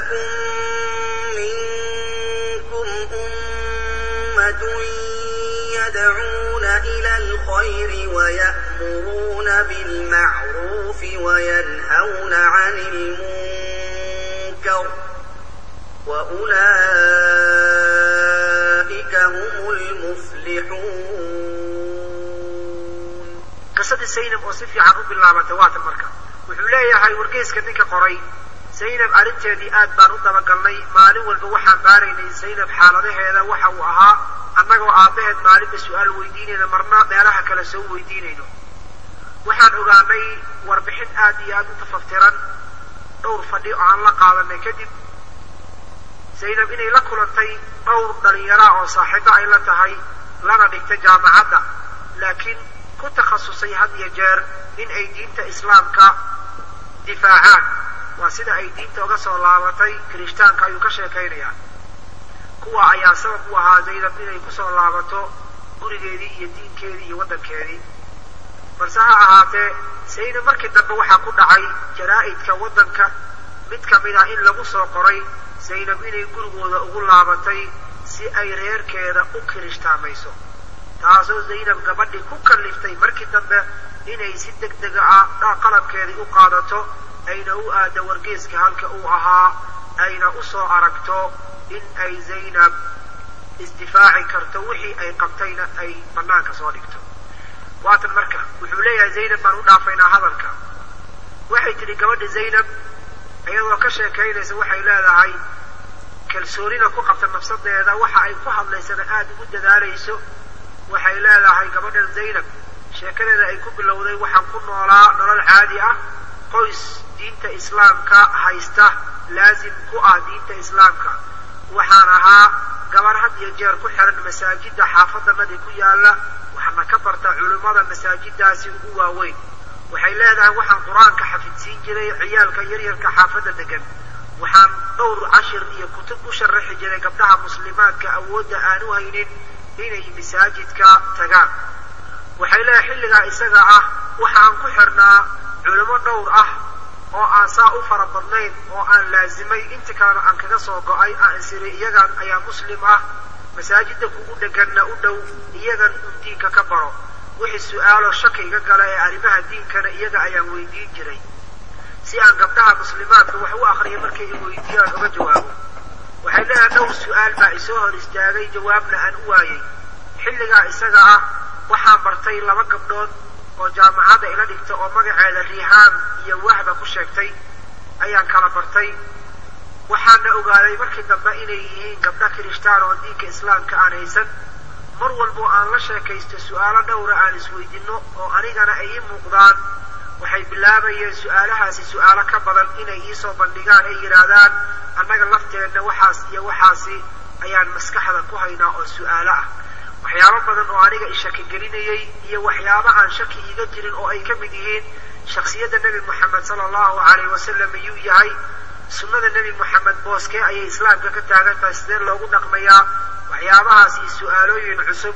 ولتكن منكم أمة يدعون إلى الخير ويأمرون بالمعروف وينهون عن المنكر وأولئك هم المفلحون. Qisadii Saynab oo si fiican u bilaabatay waatan. Marka wuxuu leeyahay wargeyska ninka qoray, Saynab arrinteedii aad baan u dabagalnay. Maalin walba waxaan baaraynay Saynab xaaladaheeda waxa uu ahaa, annagoo aabbaheed maalinba su-aal weydiinayna, marna meelaha kale soo weydiinayno. Waxaan ogaanay warbixin aad iyo aad u tafaftiran dhowr fadhi oo aan la qaadanay kadib, Zaynab inay la kulantay dhowr dhalinyaraa oo saaxiibo ay la tahay, lana dhigtay jaamacadda, laakiin ku takhasusay had iyo jeer in ay diinta Islaamka difaacaan. Waa sida ay diinta uga soo laabatay kirishtaanka ayuu ka sheekaynayaa. Kuwa ayaa sabab u ahaa Zaynab inay kusoo laabato gurigeedii iyo diinkeedii iyo waddankeedii. Balse ha ahaatee, Zaynab markii dambe waxaa ku dhacay jaraa'idka waddanka mid ka mid ah in lagu soo qoray Zaynab inay gurigooda ugu laabatay si ay reerkeeda u kirishhtaamayso, taasoo Zaynab gabadhii ku kalliftay markii dambe inay si deg dega ah qalabkeedii u qaadato, ayna u aaddo wargeeska halka uu ahaa, ayna u soo aragto in ay Zaynab isdifaaci karto, wixii ay qabtayna ay bannaanka soo dhigto. Waatan marka wuxuu leeyahay, Zaynab baan u dhaafaynaa hadalka. Waxay tidhi gabadha Zaynab iyadoo ka sheekaynaysa, waxay leedahay kalsoonina ku qabta nafsadeeda, waxa ay ku hadlaysana aada ugu dadaalayso. Waxay leedahay gabadhan Zaynab, sheekadeeda ay ku bilowday: waxaan ku noolaa nolol caadi ah, qoys diinta Islaamka haysta, laasim ku ah diinta Islaamka. Waxaan ahaa gabar had iyo jeer ku xiran masaajidda xaafaddanadii ku yaalla, waxaana ka barta culimmada masaajidaasi ugu waaweyn. Waxay leedahay waxaan Qur-aanka xafidsiin jiray ciyaalka yaryarka xaafadda degan. Waxaan dhowr cashir iyo kutub u sharaxi jiray gabdhaha muslimaadka awoodda aan u haynin inay masaajidka tagaan. Waxay leedahay xilligaa isaga ah waxaan ku xirnaa culimo dhowr ah oo aan saa u fara badnayn oo aan laasimay, inta kalena aan kaga soo go'ay, aan isiri iyagan ayaa muslim ah, masaajidda kugu dheganna u dhow, iyagan un diinka ka baro. Wixii su-aalo shaki iga gala ee arrimaha diinkana iyaga ayaan weydiin jiray, si aan gabdhaha muslimaadka wax u akriya markay i weydiiyaan uga jawaabo. Waxay leedahay dhowr su-aal baa isoo hor istaagay, jawaabna aan u waayey. Xilligaa isaga ah waxaan bartay laba gabdhood oo jaamacadda ila dhigta oo magaceeda Riihaan iyo Wahba ku sheegtay ayaan kala bartay. Waxaana ogaaday markii dambe inay yihiin gabdho kirishtaan oo diinka Islaamka aan haysan. Mar walbo aan la sheekaysto, su-aalo dhowra aan isweydiinno oo anigana ay ii muuqdaan, waxay bilaabayeen su-aalahaasi su-aalo ka badan inay iisoo bandhigaan, ay yidhaahdaan annaga lafteenna waxaas iyo waxaasi ayaan maskaxda ku haynaa oo su-aalo ah. Waxyaabo badan oo aniga ishakigelinayey iyo waxyaabo aan shaki iiga jirin oo ay ka mid yihiin shaksiyadda Nebi Moxamed sala allahu calayh wasalam iyuu yahay, sunnada Nebi Moxamed booskee ayay Islaamka ka taagan tahay, sidee loogu dhaqmayaa, waxyaabahaas iyo su-aalooyin cusub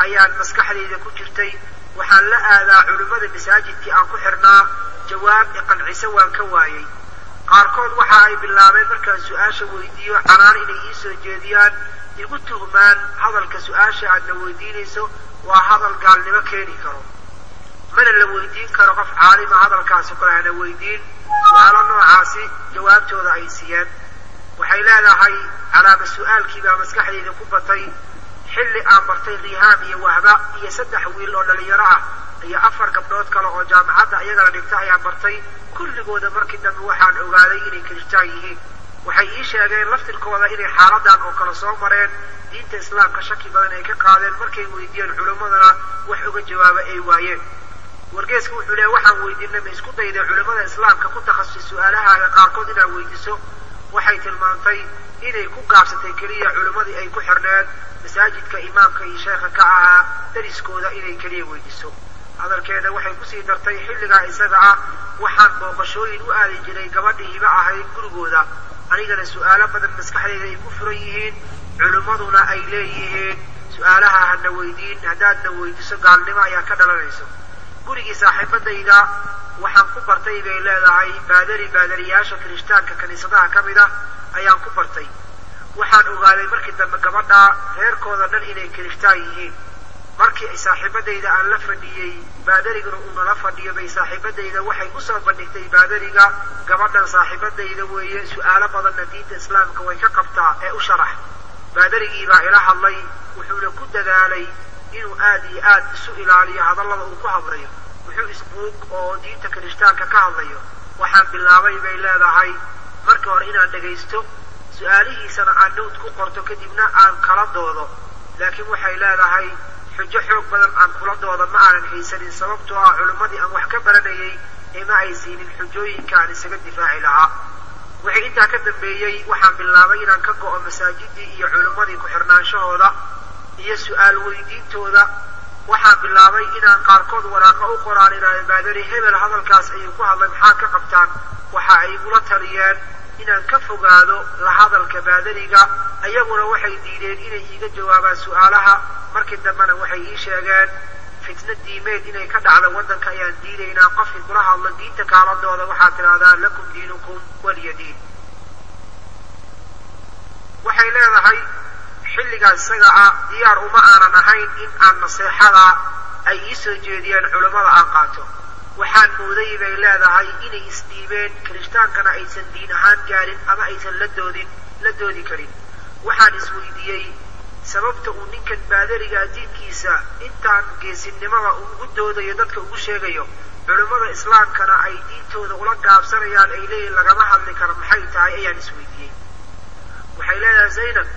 ayaan maskaxdayda ku jirtay. Waxaan la aadaa culimmada masaajidkii aan ku xirnaa, jawaab iqanciso waan ka waayey. Qaarkood waxa ay bilaabeen markaan su-aasha weydiiyo canaan inay ii soo jeediyaan, igu tuhmaan hadalka su-aasha aadna weydiinayso waa hadal gaalnimo keeni karo, mana la weydiin karo qof caalima hadalkaasi kale, hana weydiin su-aalo noocaasi. Jawaabtooda ay siiyeen, waxay leedahay calaama su-aalkii baa maskaxdayda ku batay. Xilli aan bartay Rihaam iyo Wahba iyo 3 wiil oo dhalinyaro ah iyo 4 gabdhood kale oo jaamacadda iyagana dhigta ayaan bartay. Kulligooda markii dambe waxaan ogaaday inay kirishtaan yihiin. Waxay ii sheegeen laftirkooda inay xaaladan oo kale soo mareen, diinta Islaamka shaki badan ay ka qaadeen, markay weydiiyeen culimmadana wax uga jawaaba ay waayeen. Wargeeska wuxuu leeyahy waxaan weydiinay, ma isku dayday culimmada Islaamka ku takhasusay su-aalahaaga qaarkood inaad weydiiso? Waxay tilmaantay inay ku gaabsatay keliya culimmadii ay ku xirneed masaajidka, imaamka iyo sheekha ka ahaa dariskooda inay keliya weydiiso. Hadalkeeda waxay kusii dartay, xilligaa isaga ah waxaan booqashooyin u aadi jiray gabadhii hiba ahayd gurigooda, anigana su-aalo badan maskaxdayda ay ku furan yihiin, culimmaduna ay leeyihiin su-aalaha hana weydiin, haddaadna weydiiso gaalnimo ayaa ka dhalanayso. Gurigii saaxiibadayda waxaan ku bartay, bay leedahay, baadari baadariyaasha kirishtaanka kiniisadaha ka mid ah ayaan ku bartay. Waxaan ogaaday markii dambe gabadhaa reerkooda dhan inay kirishtaan yihiin. Markii ay saaxiibadayda aan la fadhiyey, baadariguna uu nala fadhiyo, bay saaxiibadayda waxay u soo bandhigtay baadariga, gabadhan saaxiibadayda weeye, su'aalo badanna diinta islaamka way ka qabtaa ee u sharax. Baadarigii baa ila hadlay, wuxuuna ku dadaalay inuu aad iyo aad isu ilaaliyo hadallada uu ku hadlayo. Wuxuu isbuug oo diinta kirishtaanka ka hadlayo. Waxaan bilaabay, bay leedahay, markii hore inaan dhegaysto, su'aalihiisana aan note ku qorto, kadibna aan kala doodo. Laakiin waxay leedahay xujo xoog badan aan kula dooda ma aanan haysanin, sababtoo ah culimmadii aan wax ka baranayay ima ay siinin xujooyinka aan isaga difaaci lahaa. Wixii intaa ka dambeeyey waxaan bilaabay inaan ka go'o masaajidii iyo culimmadii ku xirnaanshahooda iyo su'aal weydiintooda. Waxaan bilaabay inaan qaarkood waraaqo u qoraan inaan baadari hebel hadalkaas ayuu ku hadlay, maxaad ka qabtaan? Waxa ay igula taliyeen inaan ka fogaado la hadalka baadariga. Ayaguna waxay diideen inay iiga jawaabaan su'aalaha. Markii dambena waxay ii sheegeen fitna diimeed inay ka dhacdo waddanka ayaan diidaynaa, qofkii kula hadlo diinta kaaladooda waxaad tidhahdaa lakum diinukum waliya diin. Waxay leedahay xilligaas isaga ah diyaar uma aanan ahayn in aan naseexada ay ii soo jeediyeen culummada aan qaato. Waxaan mooday, bay leedahay, inay isdhiibeen, kiristaankana aysan diin ahaan gaarin ama aysan la doodin la doodi karin. Waxaan isweydiiyey sababta uu ninkan baadarigaa diinkiisa intaan geesinimada uu ugu doodayo dadka ugu sheegayo, culimmada islaamkana ay diintooda ula gaabsanayaan, ay leeyihin lagama hadli karo, maxay tahay ayaan isweydiiyey. Waxay leedahay Zaynab,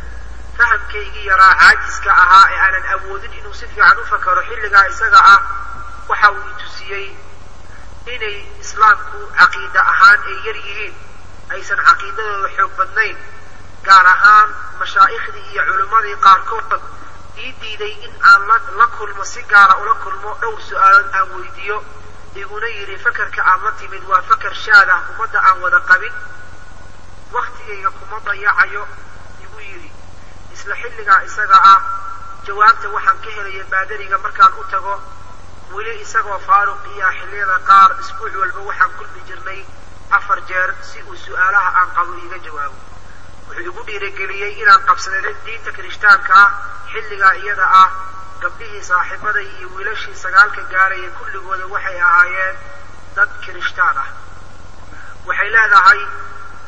fahamkaygii yaraa caajiska ahaa ee aanan awoodin inuu si fiican u fakaro xilligaa isaga ah waxa uu itusiyey inay islaamku caqiida ahaan ay yar yihiin, aysan caqiidadooda xoog badnayn, gaar ahaan mashaaikhdii iyo culimmadii qaarkood ii diiday in aan la kulmo, si gaara ula kulmo, dhowr su'aalood aan weydiiyo, iguna yidhi fakarka aad la timid waa fakar shaad ah, ummadda aan wada qabin, wakhtigayga kuma dayacayo, igu yidhi. Isla xilligaa isaga ah jawaabta waxaan ka helaya baadariga markaan u tago weli isagoo faaruq iyo ah xilliyada qaar isbuuc walba waxaan kulmi jirnay 4 jeer si uu su'aalaha aan qabo iiga jawaabo. Wuxuu igu dhiirigeliyey inaan qabsaday diinta kirishtaanka ah. Xilligaa iyada ah gabdhihii saaxiibaday iyo wiilashii 9ka gaarayay kulligooda waxay ahaayeen dad kirishtaan ah. Waxay leedahay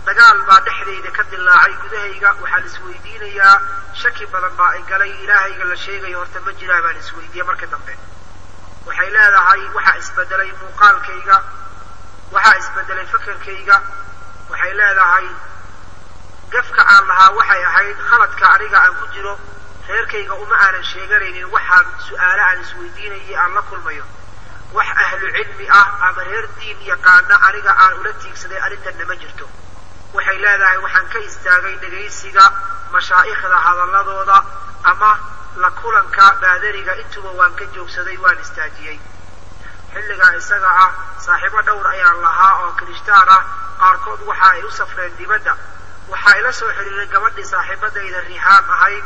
dagaal baa dhexdayda ka dilaacay gudahayga. Waxaan isweydiinayaa, shaki badan baa ay galay, ilaahayga la sheegayo horta ma jiraa baan isweydiiyey markii dambe. Waxay leedahay waxaa isbedelay muuqaalkayga, waxaa isbedelay fakerkayga. Waxay leedahay gafka aan lahaa waxay ahayd khaladka aniga aan ku jiro, reerkayga uma aanan sheeganaynin waxaan su'aalo aan isweydiinayay aan la kulmayo, wax ahlu cilmi ah ama reer diin yaqaana aniga aan ula tiigsaday arrintanna ma jirto. Waxay leedahay waxaan ka istaagay dhegaysiga mashaa'ikhda hadalladooda ama la kulanka baadariga, intuba waan ka joogsaday, waan istaajiyey. Xilligaa isaga ah saaxiibo dhowr ayaan lahaa oo kirishtaan ah, qaarkood waxa ay u safreen dibadda. Waxaa ila soo xiriiray gabadhii saaxiibadayda Rihaam ahayd,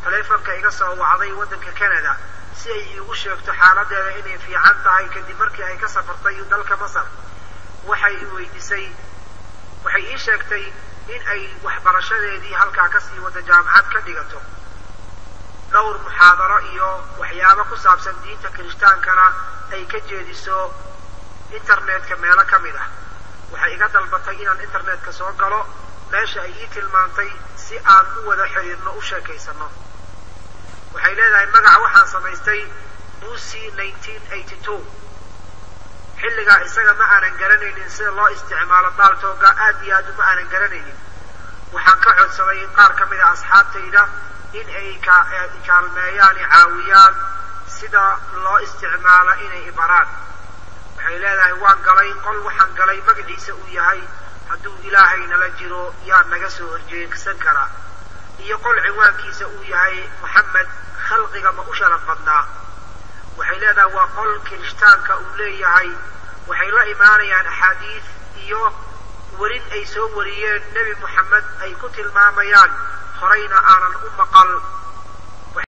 taleefonka iga soo wacday waddanka Canada si ay iigu sheegto xaaladeeda inay fiican tahay kadib markii ay ka safartay dalka Masar. Waxay i weydiisay, waxay ii sheegtay in ay waxbarashadeedii halkaa kasii wada jaamacad ka dhigato, dhowr muxaadaro iyo waxyaabo ku saabsan diinta kirishtaankana ay ka jeediso internetka meelo ka mid ah. Waxay iga dalbatay inaan internetka soo galo meesha ay ii tilmaantay si aan u wada xiriirno, u sheekaysano. Waxay leedahay magaca waxaan samaystay Bucy 1982. Xilligaa isaga ma aanan garanaynin sida loo isticmaalo Paltalkga, aad iyo aad uma aanan garanaynin. Waxaan ka codsaday qaar ka mid a asxaabtayda in ay kaalmeeyaan, i caawiyaan sida loo isticmaalo, inay ibaraan. Waxay leedahay waan galay qol, waxaan galay magaciisa uu yahay hadduu ilaahay nala jiro yaa naga soo horjeegsan karaa, iyo qol ciwaankiisa uu yahay Moxamed khalqiga ma u sharaf badnaa. Waxay leedahay waa qol kirishtaanka uu leeyahay. Waxay la imaanayaan axaadiis iyo werin ay soo wariyeen Nebi Moxamed ay ku tilmaamayaan horeyna aanan u maqal